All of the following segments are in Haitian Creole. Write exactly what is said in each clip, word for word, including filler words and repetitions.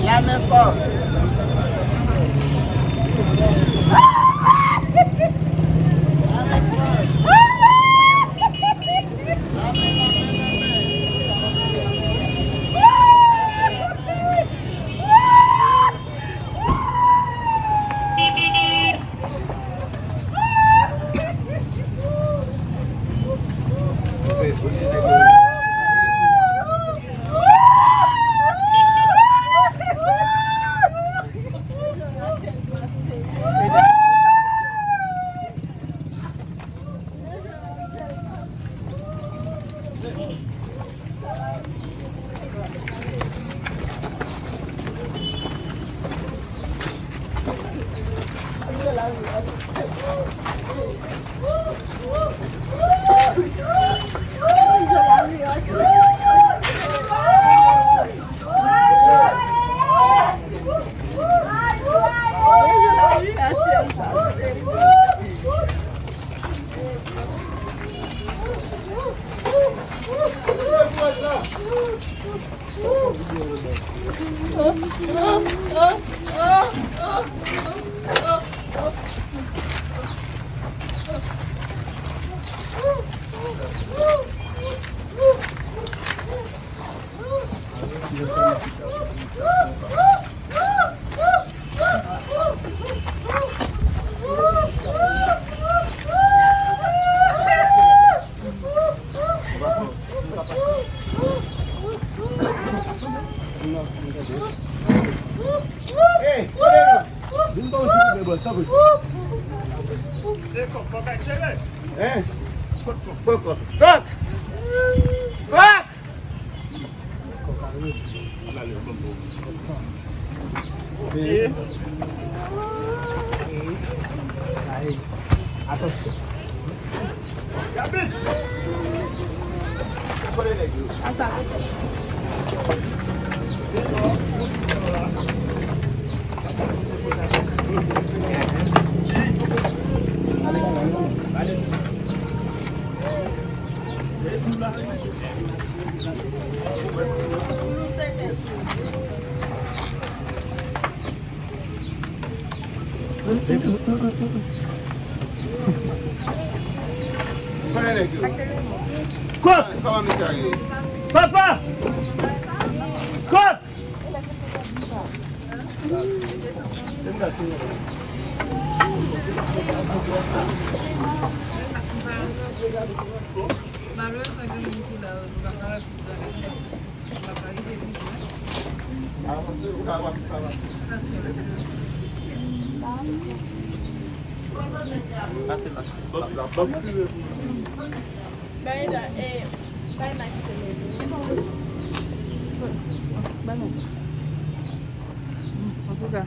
La men fò. Hey, vin pa yon ti kout men bò, tanpri. Hein? Kòk! Kòk! Kòk! Atansyon. Kòk! Papa! Kòk! Pase la. Bay la, eh, bay Max fè leve. Bay Max. Antouka,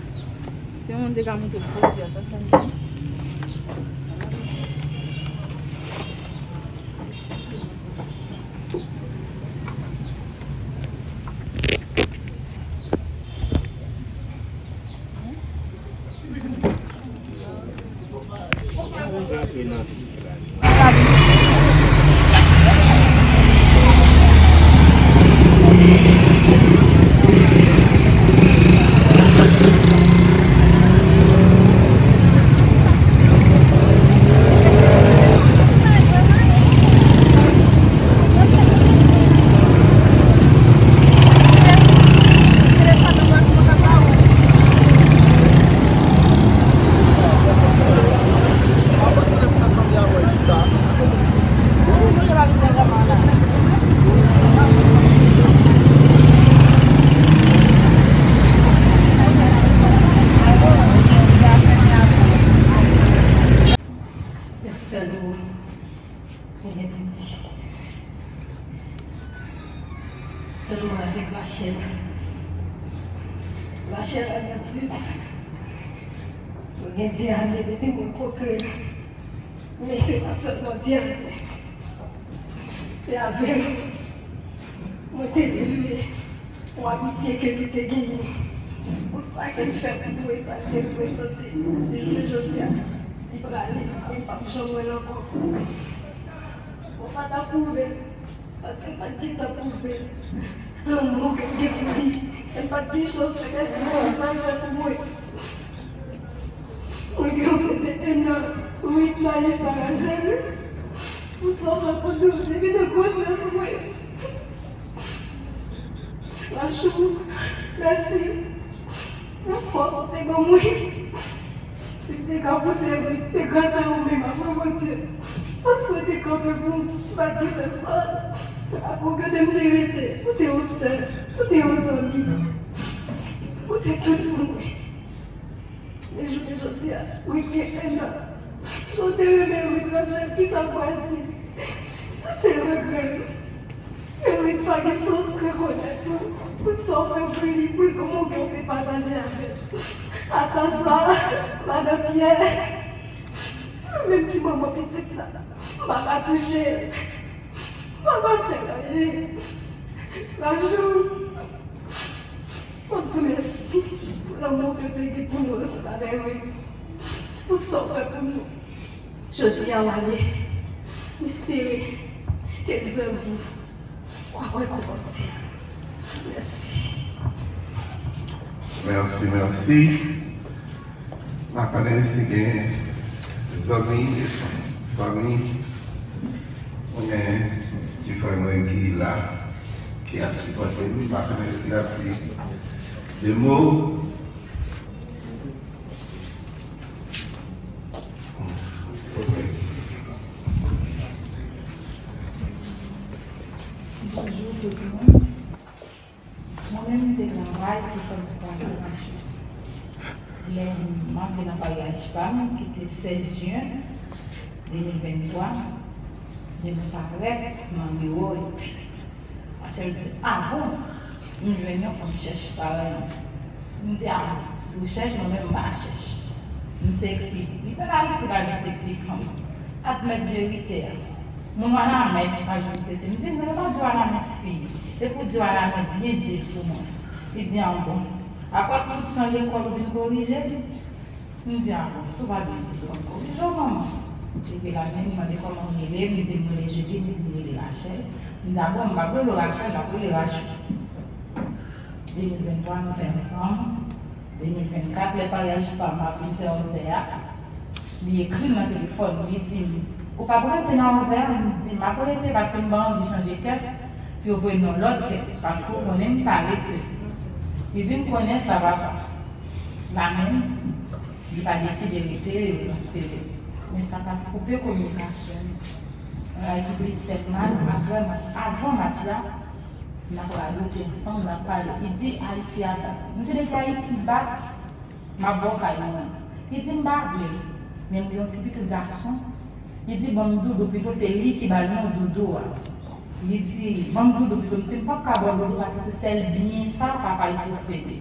si yon moun te ka montre m sezi a, sa fè m. Sèl ou, Seyè Bondye. Sèl ou avèk Rachèl. Rachèl alyans. Gen de ane depi m rankontre l, men se pa sèlman de ane. Se avè l mwen te leve yon amitye ke nou te genyen. Pou sa ke l fè pou mwen, sa l te reprezante. Se jounen jodi a, li prale, men m p ap janm wè l ankò. Mwen pa t ap pwouve l. Paske m pa t gentan pwouve lanmou ke m gen pou li. E m pa t gen chans fè mèsi pou sa l fè pou mwen. Mwen gen yon bebe ennan, Ritmaïssa Rachel, pou sa w fè pou nou, depi nan gwosès mwen. Lachou, mèsi pou fòs ou te ban mwen. Si m te ka pouse, se gras a ou menm, a Bondye. Paske w te kanpe pou m, malgre pèsòn. Ak ou kote m te rete, ou te yon sè, ou te yon zanmi. Ou te tout pou mwen. Men jounen jodi a, Ruth gen ennan. Jan w te renmen Ruth, Rachel, kisa w pral di? Sa se regrè m. Erik pa gen chans rekonèt ou pou sa w fè pou li, pou lanmou ke w te pataje avè l. Ata sa, madan Pyè, mwen menm ki manman pitit la, m pa ka touche l, m pa ka fè l anyen. Lachou, m ap di w mèsi pou lanmou ke w te gen pou nou ansanm avè Erik, pou sa w fè pou nou. Jodi a w ale, m espere ke zèv ou w ap rekòmanse. Mèsi. Mèsi, mèsi. M pa konnen si gen zanmi, fanmi, oubyen ti frè mwen ki la, ki ap sipòte m. M pa konnen si l ap di de mo. Bonjou tout moun. Mwen menm se travay ki fè m kwaze Rachel. Lè m antre nan maryaj pa m ki te sèz jen de mil venntwa, men m parèt nan biwo l. Rachel di, a bon? M jwenn yon fanm chèch parèy mwen. M di, a bon, si w chèch, mwen menm m pa chèch. M seksi. Li di, ann Ayiti pa gen seksi fanm. Admèt verite a. Moun w alamèt pa janm seksi. M di, non, yo pa di w alamèt fi. Depi w di w alamèt, byen di l pou mwen. Li di, a bon. Apre tout tan lekòl ou vin korije m? M di, a bon, si w pa byen di l, w ap korije w manman. Epi l ap vin mande kòman m rele, m di m rele Julie, li di m rele Rachel. M di, a bon, m p ap rele w Rachel, m ap rele Rachou. De mil venntwa, nou fè ansanm. De mil vennkat, lè maryaj pa m ap vin fè anvè a, li ekri m nan telefòn, li di m, ou p ap rete nan anvè a? M di, m ap rete paske m pa anvi chanje kès, pou yo voye m nan lòt kès, paske ou konnen m parese. Li di, m konnen sa, papa. La menm, li pa deside rete, yo transfere l. Men sa pa t koupe kominikasyon nou. Bagay ki plis fè m mal, apre match, avan match la, n ap radote ansanm, n ap pale. Li di, Ayiti ap bat. M di, depi Ayiti bat, m ap ba w kay mwen. Li di, m pa vle. Men m gen yon ti pitit gason. Li di, ban m doudou, pito se li ki ba l non doudou a. Li di, ban m doudou pito. M di, m p ap ka ba w doudou paske se sèl byen sa papa l posede.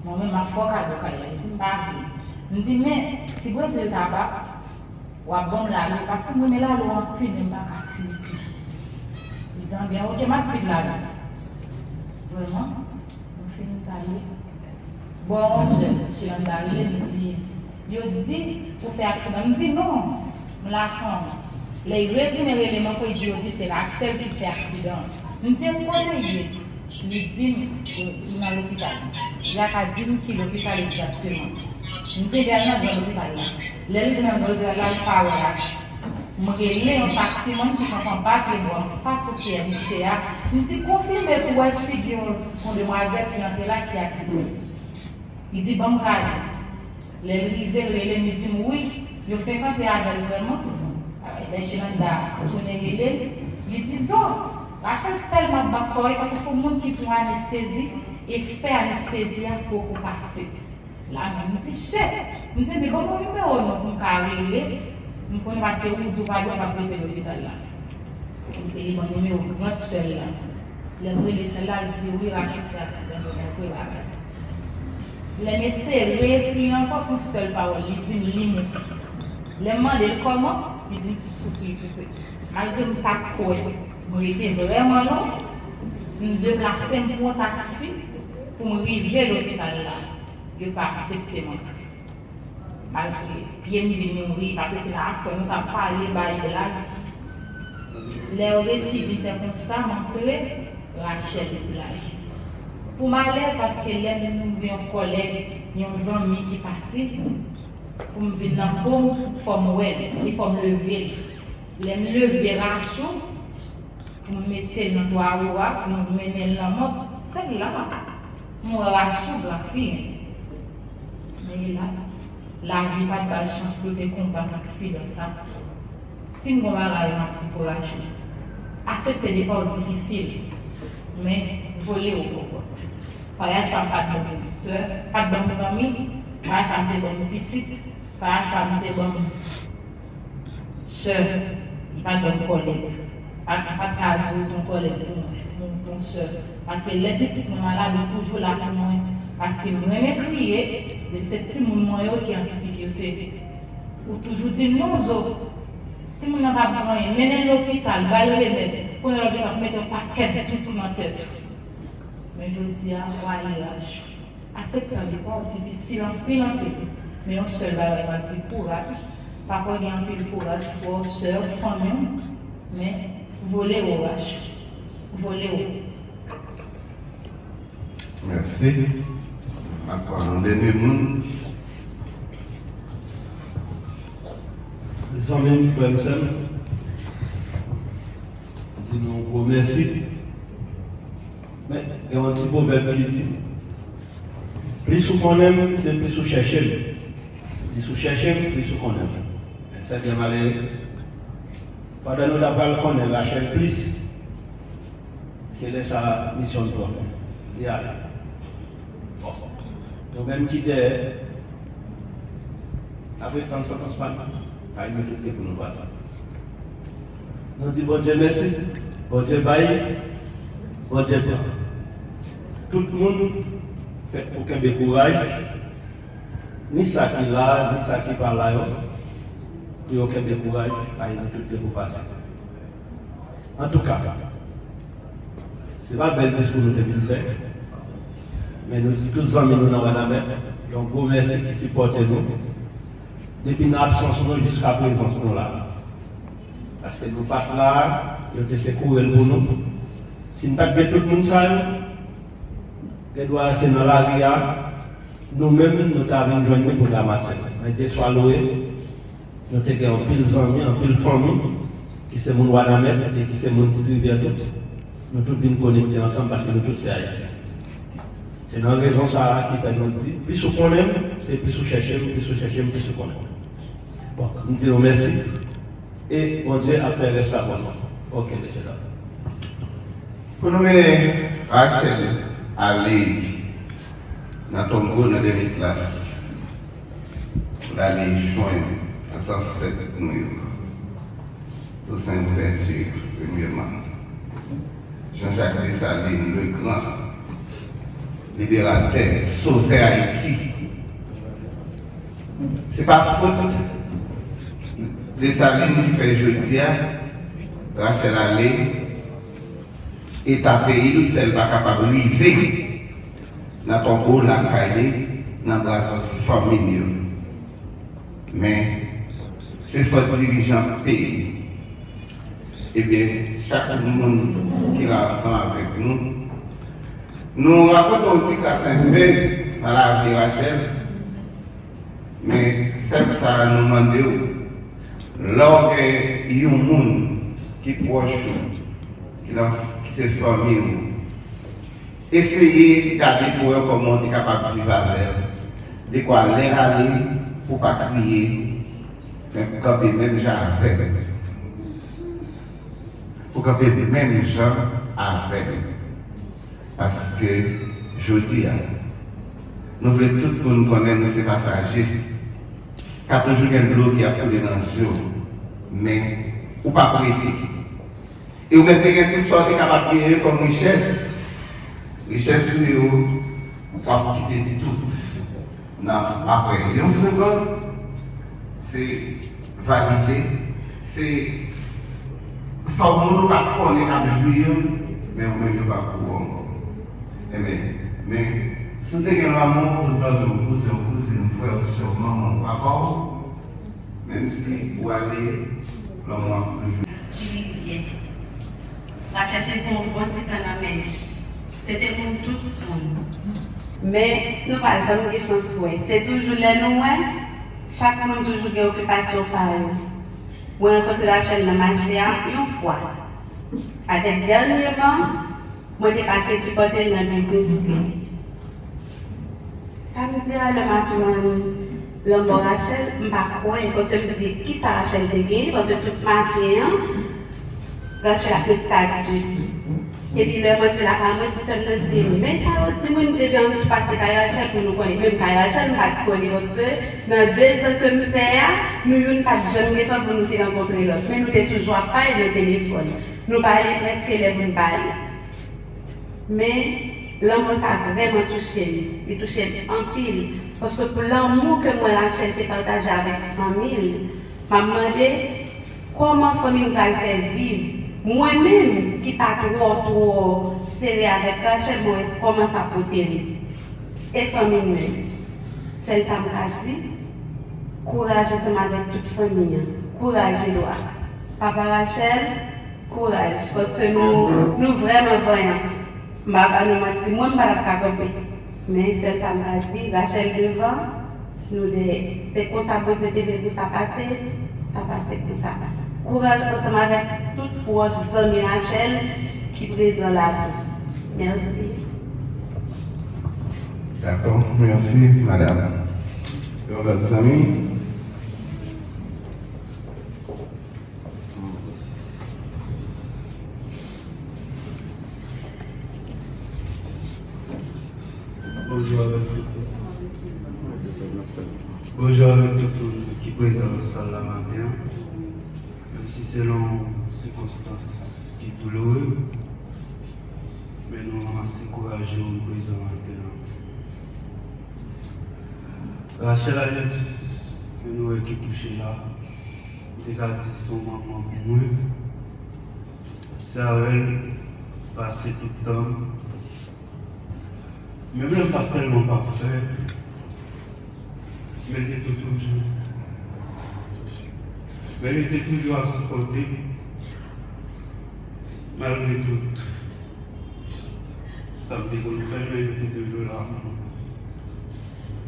Mwen menm, m ap fè w kado kay la. Li di, m pa vle. M di, men, si Brezil ta bat, w ap ban m lalo, paske m renmen lalo anpil, men m pa ka kuit li. Li di, anben, oke, m ap kuit lalo. Vrèman, nou fin pale. Bò onz è, mesye an ta rele m, li di, yo di ou fè aksidan. M di, non, m la kanmenm. Lè l retounen rele m ankò, li di, yo di se Rachel ki fè aksidan an. M di, m konnen l ye. Li di m, li nan lopital. Li pa ka di m ki lopital egzakteman. M di, ebyen, al nan gran lopital la. Lè l rive nan gran lopital la, li pa wè Rachou. M rele yon taksimann ki t anfan bat le bwa anfas o C M C a. M di, konfime pou w wè si gen yon, yon demwazèl ki antre la ki akside. Li di, ban m gade. Lè l rive, l rele m, li di m, wi, yo fenk antre avè l vrèman. Lè Chilanda tounen rele l, li di, zo, Rachel tèlman bat kò l, tankou se yon moun ki pran anestezi, efè anestezi a poko pase. La menm, m di, shit! M di, men ban m yon nimewo non pou m ka rele, m konnen paske ou di w pa gen, w ap rive lopital la. Epi li ban m nimewo gran sè l la. Lè m rele sè l la, l di, wi, Rachou fè aksidan, bon, mwen kwè bagay. Lè m eseye reekri ankò, se yon sèl pawòl, li di m li mouki. Lè m mande l kòman, li di m soufri tou pre. Malgre m pa t kwè, m rete vrèman lwen, m deplase m pran taksi pou m rive lopital la. Yo pa aksepte m antre. Malgre pye m vin mouri, paske se la aswè nou t ap pale, bay blag. Lè yo resi vin fè konsta, m antre, Rachel plage. Pou m alèz, paske lè m gen yon kòlèg, yon zanmi ki pati, pou m vin nan po m, fò m wè l, e fò m leve l. Lè m leve Rachou, pou m mete l nan twa ou a, pou m mennen l nan mòg, se la m wè Rachou, gran fi. Men elas, lavi pa t ba l chans pou l te konbat aksidan sa. Si m gon bagay, m ap di kouraj ou. Aksepte depa w difisil, men vole w poko. Parèyaj pa m pa t ban m sè, pa t ban m zanmi, parèyaj pa m te ban m pitit, parèyaj pa m te ban m sè, li pa t ban m kòlèg. Pa, pa t ka di w ton kòlèg pou mwen, ou ton sè. Paske lè pitit mwen malad, ou toujou la pou mwen. Paske m renmen kriye, depi se timoun mwen yo ki an difikilte. Ou toujou di m non, Zo. Timoun nan p ap gen anyen. Mennen l lopital, ba l remèd. Kounye a l gentan mete yon pakèt dout nan tèt ou. Men jodi a, w ale laj. Aksepte anvi pa w difisil anpil, anpil. Men yon sèl bagay m ap di, kouraj. Papa w gen anpil kouraj pou w, sè w, fanmi w. Men vole w, Rach. Vole w. Mèsi. N ap pran yon dènye moun. Zanmi m, frè m, sè m, di nou gwo mèsi. Men, gen yon ti pwovèb ki di, plis ou konnen m, se plis ou chèche m. Plis ou chèche m, plis ou konnen m. Men, sè byen malere. Pandan nou ta pral konnen Rachel plis, se lè sa misyon n pran. Li ale. Bon. Nou menm ki dèyè, n ap ret tann santans pa n. Paske nou tout gen pou nou pase. Nou di Bondye mèsi. Bondye bay, Bondye pran. Tout moun fèt pou kenbe kouraj. Ni sa ki la, ni sa ki pa la yo, pou yo kenbe kouraj, paske nou tout gen pou pase. Antouka, se pa bèl diskou nou te vin fè, men nou di tout zanmi nou nan Wanament, yon gwo mèsi ki sipòte nou, depi nan absans nou jiska prezans nou la. Paske nou pa t la, yo te sekoure l pou nou. Si n pa t gen tout moun sa yo, gen dwa se nan lari a, nou menm, nou ta vin jwenn li pou n ranmase l. Men te swalowe, nou te gen anpil zanmi, anpil fanmi, ki se moun Wanament e ki se moun Ti Rivyè tou. Nou tout vin konekte ansanm paske nou tout se Ayisyen. Se nan rezon sa a ki fè nou di, plis ou konnen m, se plis ou chèche m, plis ou chèche m, plis ou konnen m. Bon, m di nou mèsi. E Bondye ap fè rès la pou nou. Oke, mesye dam. Pou nou mennen Rachel ale nan Tongo, nan dènye klas, pou l ale jwenn zansèt nou yo. Toussaint Louverture, premyèman. Jean-Jacques Dessalines, le grand, liberatè, sovè Ayiti. Se pa fòt Desalin ki fè jodi a, Rachel ale, eta peyi l fè l pa kapab rive nan Tongo lakay li, nan bras fanmi l yo. Men, se fòt dirijan peyi. Ebyen, chak moun ki la ansanm avèk nou, nou rakonte yon ti kras enpe nan lavi Rachel. Men, sèl sa nou mande w, lè w gen yon moun ki pwòch ou, ki nan, ki se fanmi w, eseye gade pou wè kòman w te kapab viv avè l. Dekwa lè l ale, pou w pa kriye, men pou w kanpe menm jan avè l. Pou w kanpe menm jan avè l. Paske, jodi a, nou vle tout moun konnen nou se pasaje. Ka toujou gen dlo ki ap koule nan je w, men ou p ap rete. E ou menm te gen tout sa w te kapab genyen kòm richès. Richès ou yo, w ap kite tout. Nan apre yon segonn, se valide, se sa moun ou pa t konnen k ap jwi yo, men ou menm yo p ap pou ou ankò. Amen. Men, si w te gen lanmou pou zanmi w, kouzen w, kouzin w, frè w, sè w, manman w, papa w, menm si w ale, lanmou ap toujou. Ki li byen. Rachel te fè yon bon ti tan nan men li. Se te moun tout moun. Men, nou pa janm gen chans wè. Se toujou lè nou wè, chak moun toujou gen okipasyon pa yo. Mwen rankontre Rachel nan mache a yon fwa. Avèk dènyeman, mwen te pase sipòte l nan biznis li. Samdi a, lè m ap rann lanmò Rachel, m pa kwè, paske m di, kisa Rachel te genyen, paske tout maten an, Rachel ap met estati. Epi lè m antre lakay mwen, ti sè m nan di, men sa yo di moun, m te gen anvi tou pase kay Rachel pou nou konnen. Menm kay Rachel, m pa t konnen, paske nan de zan ke m fè a, nou youn pa t janm gen tan pou nou te rankontre lòt. Men nou te toujou ap pale nan telefòn. Nou pale prèske lè pou n pale. Men, lanmò sa vrèman touche m. Li touche m anpil. Paske pou lanmou ke m wè Rachel te pataje avèk fanmi l, m ap mande, kòman fanmi m pral fè viv? Mwen menm, ki pa twò, twò sere avèk Rachel, mwen wè kòman sa pote m. E fanmi m menm? Sèl sa m ka di, kouraj ansanm avèk tout fanmi an. Kouraj, Edouard. Papa Rachel, kouraj, paske nou, nou vrèman vanyan. M pa ba nou manti, mwen, m pa t ap ka kanpe. Men sèl sa m ka di, Rachel devan, nou dèyè. Se konsa Bondye te vle pou sa pase, sa pase konsa. Kouraj ansanm avèk tout pwòch, zanmi Rachel ki prezan la tou. Mèsi. Dakò, mèsi, madanm. Yon lòt zanmi? Bonjou avèk tout moun. Bonjou avèk tout moun ki prezan nan sal la maten an. Menm si se nan yon sikonstans ki douloure, men nou ranmase kouraj nou, nou prezan maten an. Rachel Aliotis, ke nou wè ki kouche la, m te ka di se yon manman pou mwen. Se avè l m pase tout tan m. Menm lè m pa t tèlman pafè, men l te tou toujou. Men li te toujou ap sipòte m, malgre tout. Sa m te konn fè, men li te toujou la.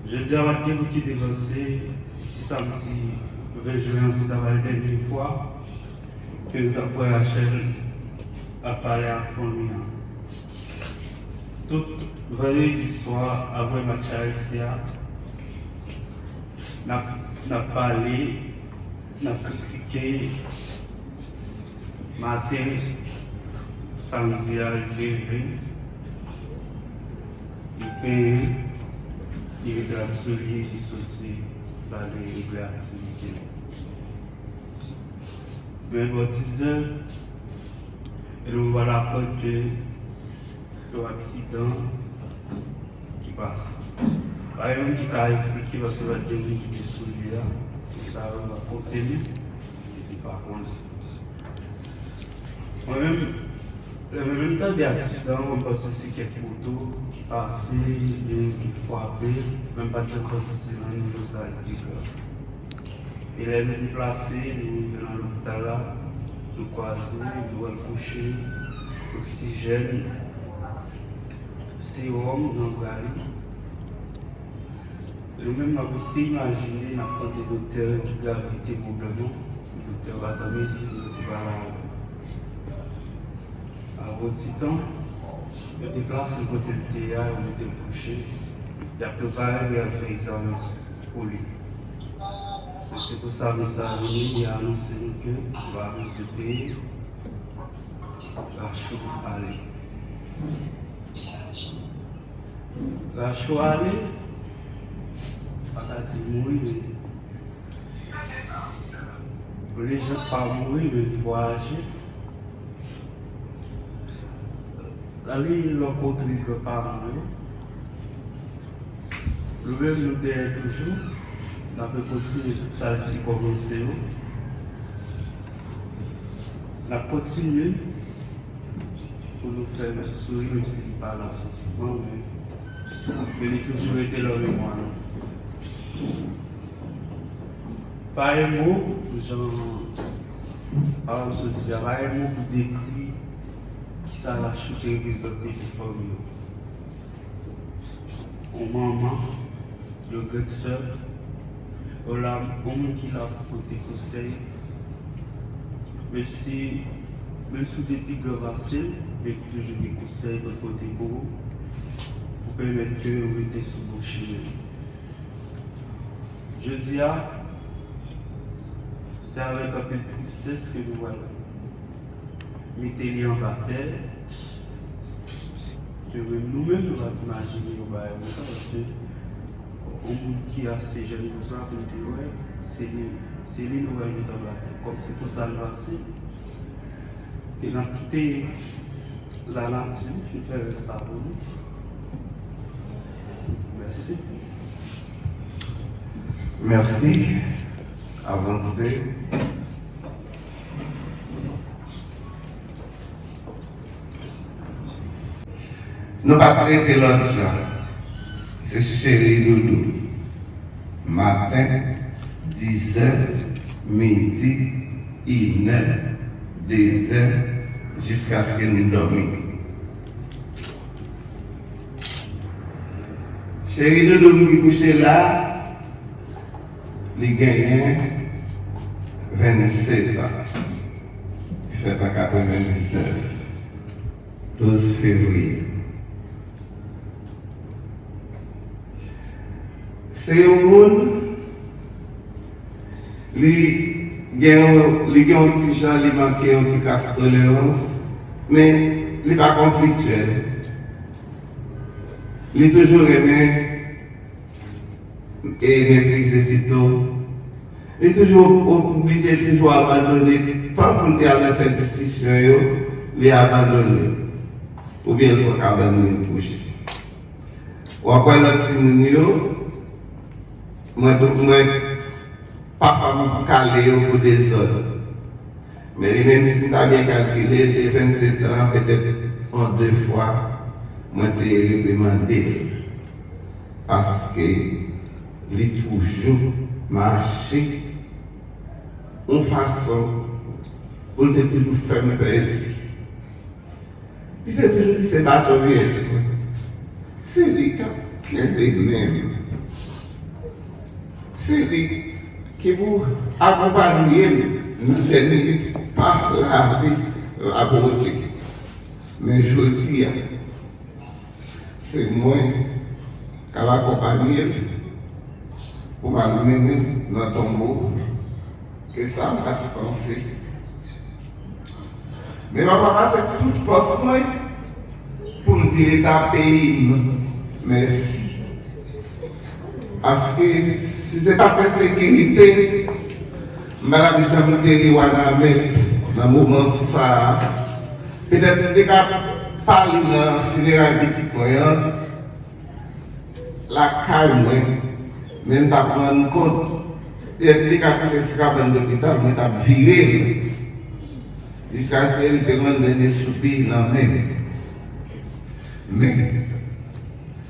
Jodi a, pa t gen pou ki te panse si samdi ven jen an se ta pral dènye fwa ke nou t ap wè Rachel ap pale ak fanmi an. Tout vandredi swa, apre match Ayiti a, n ap, n ap pale, n ap kritike. Maten samdi a, li leve, li penyen, li ret rad sou li, li soti, l ale regle aktivite l. Men bò dizè, e nou pral aprann ke yon aksidan ki pase. Pa gen moun ki ka eksplike paske pa t gen moun ki te sou lye a. Se sa yo rakonte nou, epi pa konnen. Mwen menm, lè mwen menm tande aksidan an, mwen panse se kèk moto ki pase, oubyen ki frape, men m pa t janm panse se nan nivo sa l te grav. E lè nou deplase, nou rive nan lopital la, nou kwaze, nou wè l kouche, oksijèn, sewòm nan bra li. Nou menm, n ap eseye imajine, n ap tande doktè ki gravite pwoblèm nan. Doktè pa t an mezi de pale avè l. Apre yon ti tan, yo deplase l kote l te ye a, yo mete l kouche. Y ap prepare pou y al fè egzamen pou li. Men se pou sa, mesaj vini, li anonse nou ke yo pa bezwen peye, Rachou ale. Rachou ale, pa ka di mouri, men lejand pa mouri, men li vwayaje. L ale rankontre granparan l yo. Nou menm, nou dèyè toujou. N ap kontinye tout sa ki kòmanse yo. N ap kontinye pou nou fè souri, menm si li pa la fizikman, men, men li toujou rete nan memwa nou. Pa gen mo, jan papa m sot di a, pa gen mo pou dekri kisa Lachou te reprezante pou fanmi yo. Yon manman, yon gran sè, yon la, yon moun ki la pou pote konsèy. Menm si, menm si w te pi gran pase l, men li toujou gen konsèy pou l pote pou ou, pou pèmèt ke w rete sou bon chimen. Jodi a, se avèk anpil tristès ke nou pral mete li anba tè. Ke menm nou menm, nou pa t imajine yon bagay konsa, paske yon moun ki ase jèn konsa pou n te wè, se li, se li nou pral mete anba tè. Kòm se konsa l pase, ke n ap kite lanati fin fè rès la pou nou. Mèsi. Mèsi. Avanse. Nou pa t rete lòt jan. Se cheri doudou. Maten, dizè, midi, inè, dezè, jiskaske n dòmi. Cheri doudou m ki kouche la, li genyen vennsetan. Li fèt an katrevendiznèf, douz fevriye. Se yon moun, li gen yon, li gen yon ti jan, li manke yon ti kras tolerans, men li pa konfliktyèl. Li toujou renmen e meprize pito. Li toujou oblije toujou abandone, tan pou l te al nan fè diskisyon yo, li abandone. Oubyen l pran kabann li, l kouche. W ap wè lòt timoun yo, mwen tou, mwen, pafwa m kale yo pou dezòd. Men li menm, si m ta byen kalkile, de vennsetan, petèt yon de fwa, mwen te reprimande l. Paske li toujou mache yon fason pou l te toujou fè m plezi. Li te toujou di se baton vyès mwen. Se li k ap kenbe men m. Se li ki pou akonpanye m nan dènye pa lavi labonte. Men jodi a, se mwen k al akonpanye l pou m al mennen l nan tonbo. Ke sa m pa t panse. Men papa pase tout fòs mwen pou m di Leta peyi m mèsi. Paske si se pa t ensekirite, m pa t ap janm teri Wanament nan moman sa a. Petèt m te ka pale nan fineray pitit mwen an lakay mwen, men m t ap rann kont. Petèt m te ka kouche sou kabann lopital, mwen t ap vire l jiskaske li te rann dènye soupi nan men m. Men,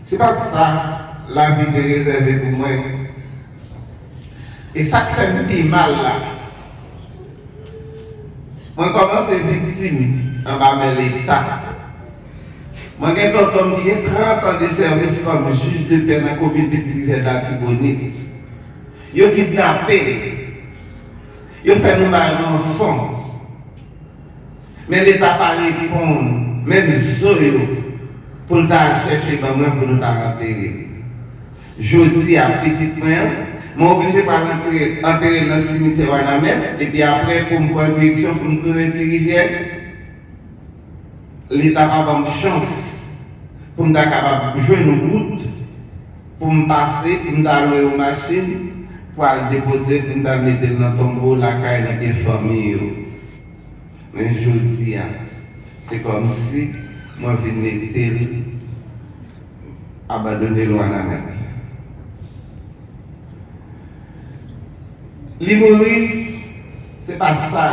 se pa t sa lavi te rezève pou mwen. E sa k fè m pi mal la, mwen kòmanse viktim anba men Leta. Mwen gen tonton m ki gen trant an de sèvis kòm jij de pè nan komin Pitit Rivyè de Latibonit. Yo kidnape l. Yo fè nou bay ranson. Men Leta pa reponn menm zo yo pou l ta al chèche ban mwen pou nou ta antere l. Jodi a, pitit mwen an, mwen oblije pral antere, antere l nan simityè Wanament, epi apre pou m pran direksyon pou m tounen Ti Rivyè, Leta pa ban m chans pou m ta kapab jwenn wout pou m pase, pou m ta lwe yon machin pou al depoze l, pou m ta al mete l nan tonbo lakay nan pye fanmi yo. Men jodi a, se kòmsi mwen vin mete l, abandone l Wanament. Li mouri, se pa sa.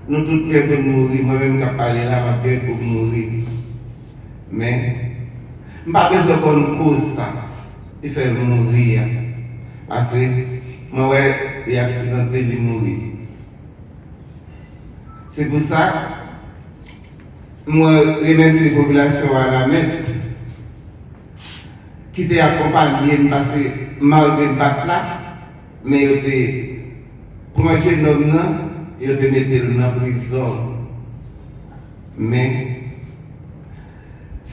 Nou tout gen pou n mouri. Mwen menm k ap pale la, m ap gen pou m mouri. Men, m pa bezwen konn koz sa ki fè l mouri a. Paske mwen wè li aksidante, li mouri. Se pou sa, mwen remèsye popilasyon Wanament ki te akonpanye m, paske malgre bat la, men yo te pran jenòm nan, yo te mete l nan prizon. Men,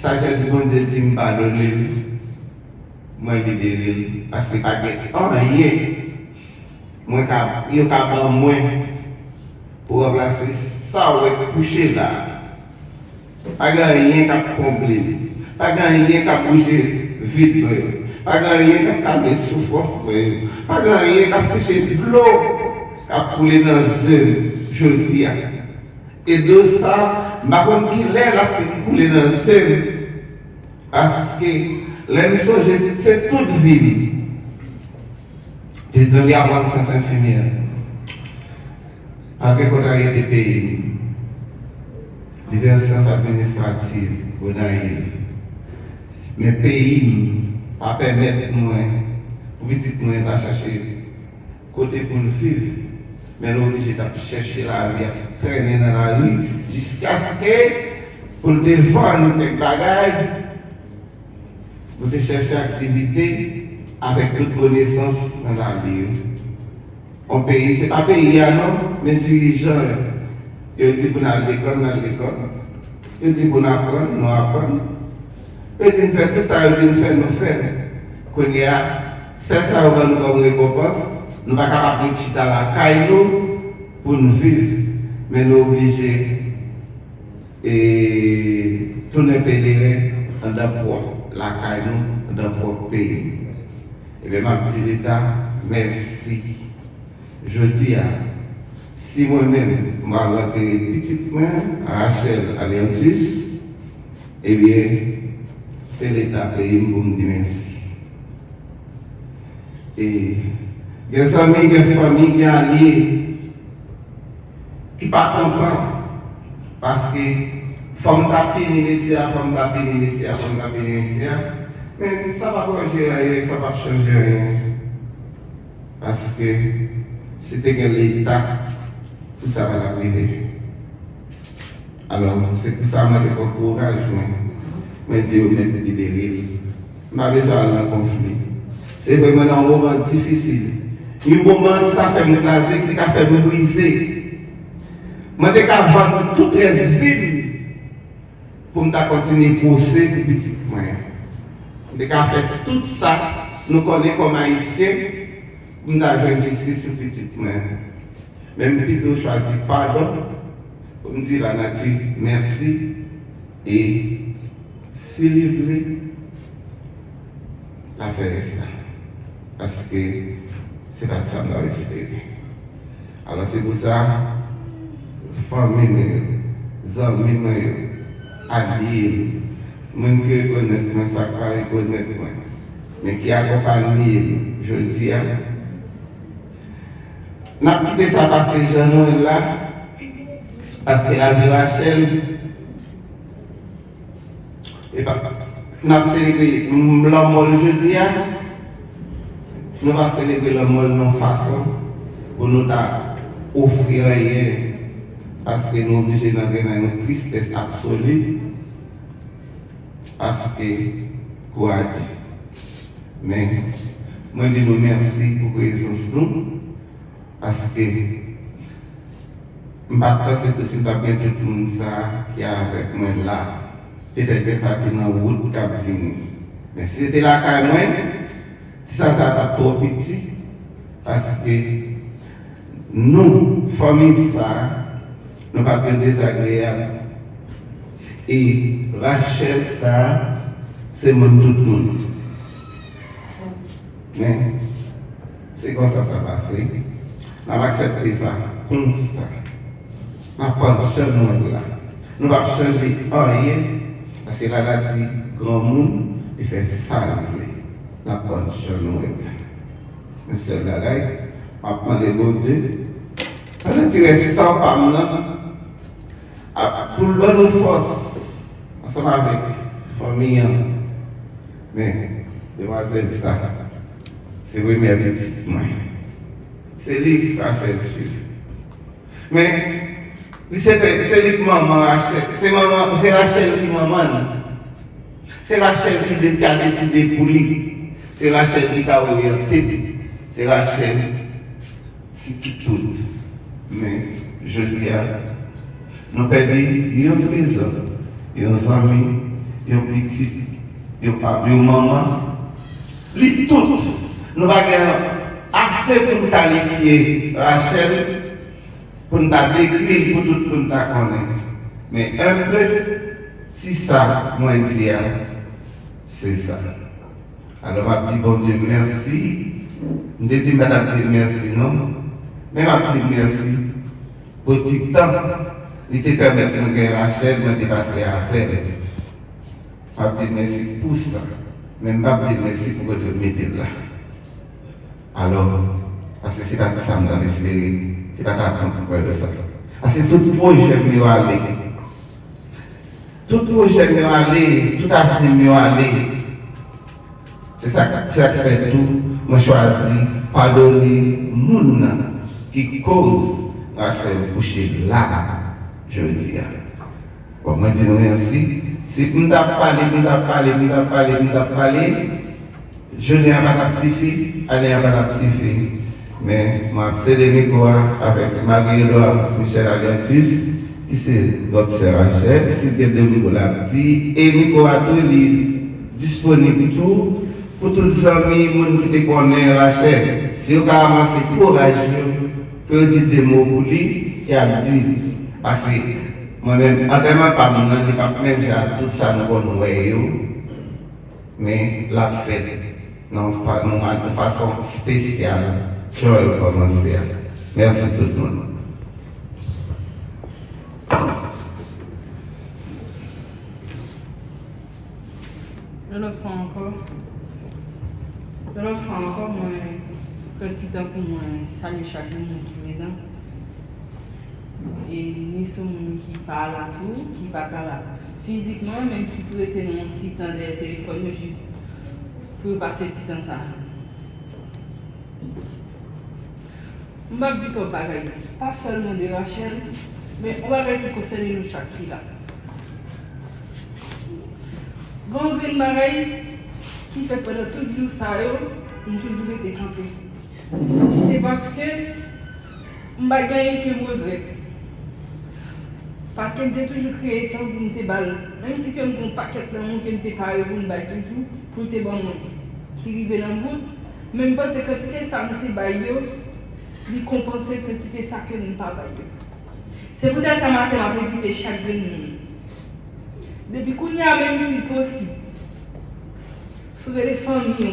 sajès Bondye di m padone l, mwen libere l, paske pa gen anyen mwen ka, yo ka ban mwen pou ranplase sa w wè k kouche la a. Pa gen anyen k ap konble m. Pa gen anyen k ap bouje vid mwen yo. Pa gen anyen k ap kalme soufrans mwen yo. Pa gen anyen k ap seche dlo k ap koule nan je m jodi a. E dlo sa, m pa konn kilè l ap fin koule nan je m. Paske lè m sonje se tout vi m, Dezoli aprann syans enfimyè, malgre kontrariyete peyi m, divès syans administrativ, Gonayiv, men peyi m pa pèmèt mwen, pou pitit mwen ta chache kote pou l viv, men l oblije t ap chèche lavi, ap trennen nan lari, jiskaske pou l te vann kèk bagay, pou te chèche aktivite avèk tout konesans nan lavi yo. On peyi, se pa peyi a non, men dirijan yo. Yo di pou n al lekòl, n al lekòl. Yo di pou n aprann, nou aprann. Yo di n fè tout sa yo di n fè, nou fè l. Kounye a, sèl sa yo ban nou kòm rekonpans, nou pa kapab ret chita lakay nou pou n viv, men nou oblije e tounen peleren anndan pwòp lakay nou, anndan pwòp peyi nou. Ebyen, m ap di Leta mèsi. Jodi a, si mwen menm, m pral antere pitit mwen, Rachel Aleandus, ebyen, se Leta peyi m pou m di mèsi. E gen zanmi, gen fanmi, gen alye ki pa kontan, paske fò m ta pini mesye a, fò m ta pini mesye a, fò m ta pini mesye a. Men sa p ap ranje anyen, sa p ap chanje anyen. Paske si te gen Leta, tout sa pa t ap rive. Alò, se pou sa mwen te pran kouraj mwen. Mwen di yo mèt libere l. M pa bezwen al nan konfli. Se vre, mwen nan yon moman difisil. Yon moman ki ta fè m kraze, ki te ka fè m brize. Mwen te ka vann tout rès vi m pou m ta kontinye pwose pou pitit mwen. M te ka fè tout sa nou konnen kòm Ayisyen pou m ta jwenn jistis pou pitit mwen. Men m pito chwazi padon pou m di lanati mèsi e si li vle, l a fè rès la. Paske se pa t sa m t ap espere. Alò, se pou sa, fanmi mwen yo, zanmi mwen yo, alye m, moun ki rekonèt mwen, sa k pa rekonèt mwen, men ki akonpanye m jodi a, n ap kite sa pase jan nou wè l la, paske lavi Rachel, e pa, n ap selebre lanmò l jodi a, nou pa selebre lanmò l nan fason pou nou ta ofri anyen, paske nou oblije n antre nan yon tristès absoli, paske kou a di. Men, mwen di nou mèsi pou prezans nou, paske m pa t panse tou si m t ap gen tout moun sa a ki avèk mwen la. Petèt gen sa ki nan wout k ap vini. Men si se te lakay mwen, distans sa t ap twò piti, paske nou, fanmi sa a, nou pa t yon dezagreyab. E Rachel sa a, se moun tout moun. Men, se konsa sa pase. N ap aksepte sa konsa. N ap pran chan nou wè l la. Nou p ap chanje anyen, paske lanati granmoun, li fè sa l vle. N ap pran chan nou wè l la. Men sèl bagay, M ap mande Bondye, pandan ti rès tan pa m nan, ap, pou l ban nou fòs, ansanm avèk fanmi an. Men, demwazèl sa, se premyè pitit mwen. Se li Rachel swiv. Men, li se, se li k manman Rachel. Se manman, se Rachel ki manman l. Se Rachel ki de-, ka deside pou li. Se Rachel ki ka oryante l. Se Rachel ki tout. Men, jodi a, nou pèdi yon trezò, yon zanmi, yon pitit, yon pa-, yon manman. Li tout. Nou pa gen ase pou n kalifye Rachel, pou n ta dekri l, pou tout moun ta konnen. Men enpe, si sa mwen di a, se sa. Alò, m ap di Bondye mèsi. M te di m pa t ap di l mèsi, non. Men m ap di l mèsi pou ti tan li te pèmèt mwen gen Rachel, mwen te pase avè l. M ap di l mèsi pou sa. Men m p ap di l mèsi pou kote l mete l la. Alò, paske se pa ti sa m t ap espere, se pa t ap mwen kwè nan sa. Paske tout pwojè m yo ale. Tout pwojè m yo ale, tout avni m yo ale. Se sa, se sa k fè tou, mwen chwazi padone moun nan ki koz Rachel kouche la jodi a. Bon, mwen di nou mèsi. Si m t ap pale, m t ap pale, m t ap pale, m t ap pale, jounen an pa t ap sifi, ane an pa t ap sifi. Men, m ap sede mikwo a avèk Marie Édouard Michel Aliantus, ki se lòt sè Rachel, si l gen de mo l ap di, e mikwo a tou, li disponib tou pou tout zanmi, moun ki te konnen Rachel. Si yo ka ranmase kouraj yo, pou yo di de mo pou li, y ap di. Paske mwen menm, antèman pa m nan, li p ap menm jan ak tout sa nou konn wè yo. Men l ap fèt nan yon fa-, nan yon fason espesyal, jan l kòmanse a. Mèsi tout moun. Yon lòt fwa ankò, yon lòt fwa ankò, mwen pran ti tan pou mwen salye chak yon moun ki prezan. E ni sou moun ki pa la tou, ki pa ka la fizikman, men ki pou rete nan yon ti tan dèyè telefòn yo jis pou yo pase ti tan sa a. M p ap di twòp bagay, pa sèlman de Rachel, men yon bagay ki konsène nou chak ki la. Gen yon grenn bagay ki fèt pandan tout jou sa yo, m toujou rete kanpe. Se paske m pa gen anyen ke m regrèt. Paske m te toujou kreye tan pou m te ba l. Menm si ke m gen yon pakèt lanmou ke m te pare pou m bay toujou, pou l te ban mwen, ki rive nan bout, men m panse kantite sa m te bay yo, li konpanse kantite sa ke m pa bay yo. Se poutèt sa maten m ap envite chak grenn moun. Depi kounye a, menm si l posib, rele fanmi w,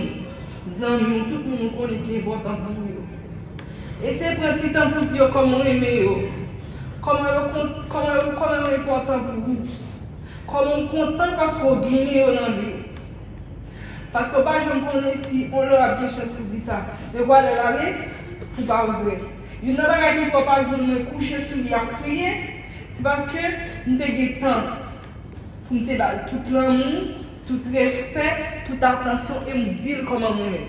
zanmi w, tout moun ou konnen ki enpòtan pou ou yo. Eseye pran ti tan pou di yo kòman w renmen yo, kòman yo kon-, kòman yo, kòman yo enpòtan pou ou, kòman w kontan paske w genyen yo nan vi w. Paske w pa janm konnen si yon lè w ap gen chans pou di sa. Men vwala l ale, pou w pa regrèt. Youn nan bagay ki fè w pa jwenn mwen kouche sou li ap kriye, se paske m te gen tan pou m te ba l tout lanmou, tout respè, tout atansyon e m di l kòman m renmen l.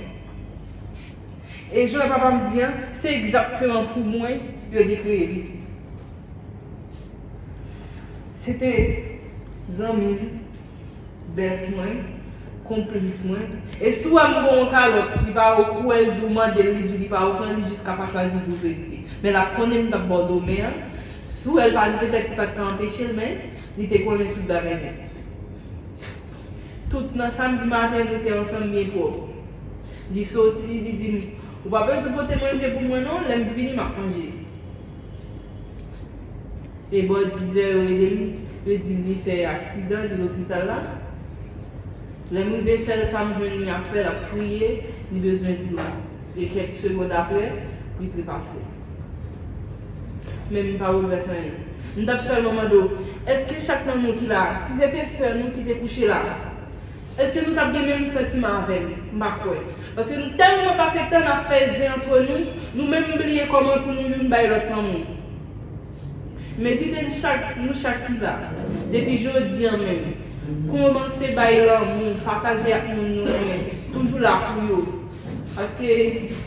E jan papa m di an, se egzakteman pou mwen yo te kreye li. Se te zanmi m, bès mwen, konplis mwen. E si w wè m ba w yon kalòt, li pa, ou wè l di w mande l, li di w li pa ou pran, li jis ka pa chwazi di w verite. Men l ap konnen m t ap ba w domen an. Si w wè l pa, petèt li pa t ka anpeche l, men li te konnen tout bagay nèt. Tout nan samdi maten, nou te ansanm byen pwòp. Li soti, li di m, ou pa bezwen pote manje pou mwen non, lè m vini, m ap manje. E bò dizè, yo rele m, yo di m li fè aksidan, li lopital la. Lè m rive, sèl sa m jwenn li ap fè, l ap kriye, li bezwen dlo. E kèk segond apre, li trepase. Men m pa regrèt anyen. M t ap sèlman mande w, èske chak nan nou ki la, si se te sè nou ki te kouche la, Èske nou t ap gen menm santiman avè m? M pa kwè. Paske nou tèlman pase tan n ap fè zen antre nou, nou menm bliye kòman pou nou youn bay lòt lanmou. M envite n chak, nou chak ki la, depi jodi a menm, kòmanse bay lanmou, pataje ak moun nou renmen, toujou la pou yo. Paske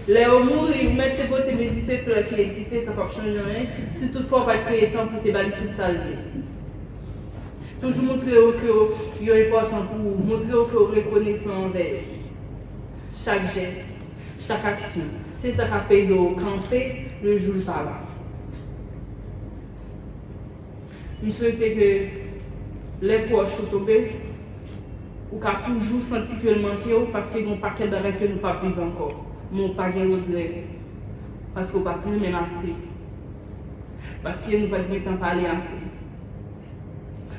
lè yo mouri, ou mèt te pote mezi se flè ki egziste, sa p ap chanje anyen, si toutfwa w pa t kreye tan pou te ba li tout sa l vle. Toujou montre yo ke yo enpòtan pou ou, montre yo ke w rekonesan anvè yo. Chak jès, chak aksyon, se sa k ap ede w kanpe le jou l pa la. M swete ke lè pwòch ou tonbe, ou ka toujou santi ke l manke w, paske gen yon pakèt bagay ke nou p ap viv ankò. Men w pa gen regrè, paske w pa t renmen l ase, paske nou pa t gen tan pale ase,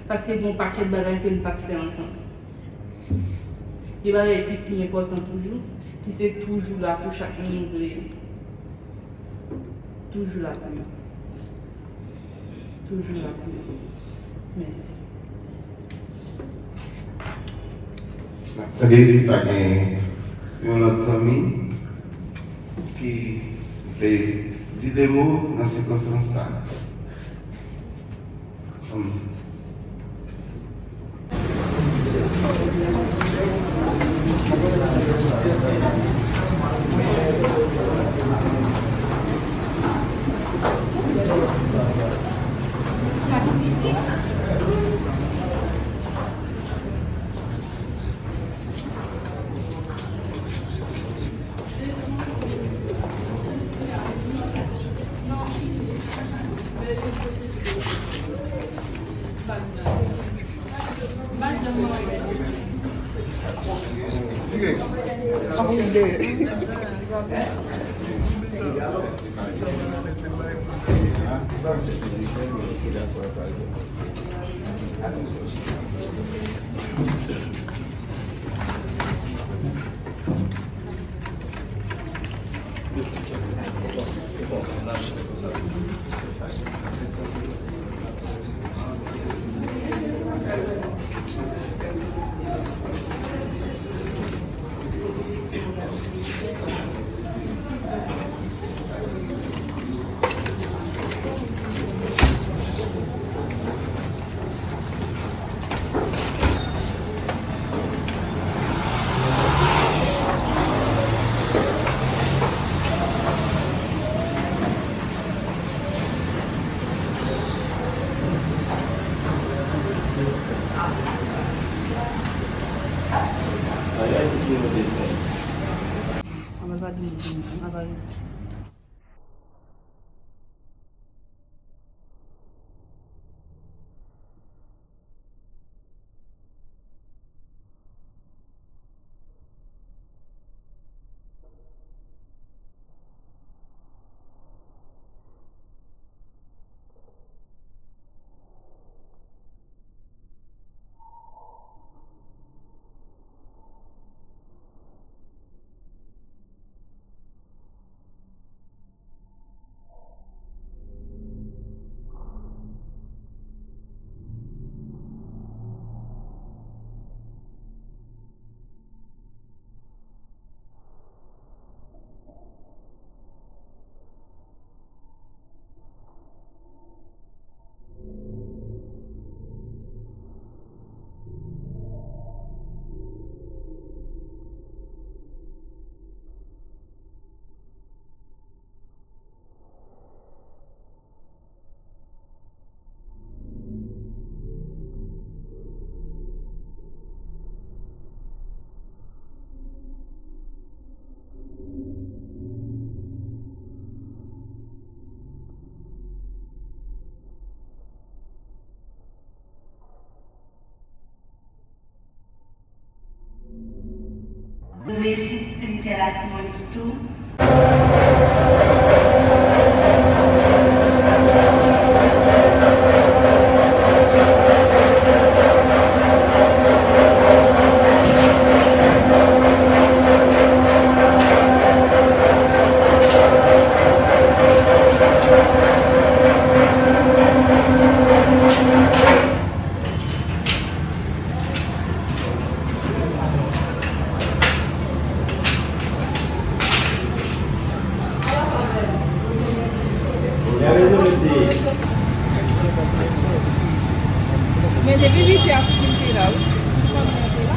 paske gen yon pakèt bagay ke nou pa t fè ansanm. Gen bagay ki pi enpòtan toujou, ki se toujou la pou chak moun ou vle yo. Toujou la pou yo. Toujou la pou yo. Mèsi. N ap tande si pa gen yon lòt zanmi ki vle di de mo nan sikonstans sa a. Rejis Simityè Lasimonit tou. Men depi piti a, pitit te la, wi. Fanmi an te la.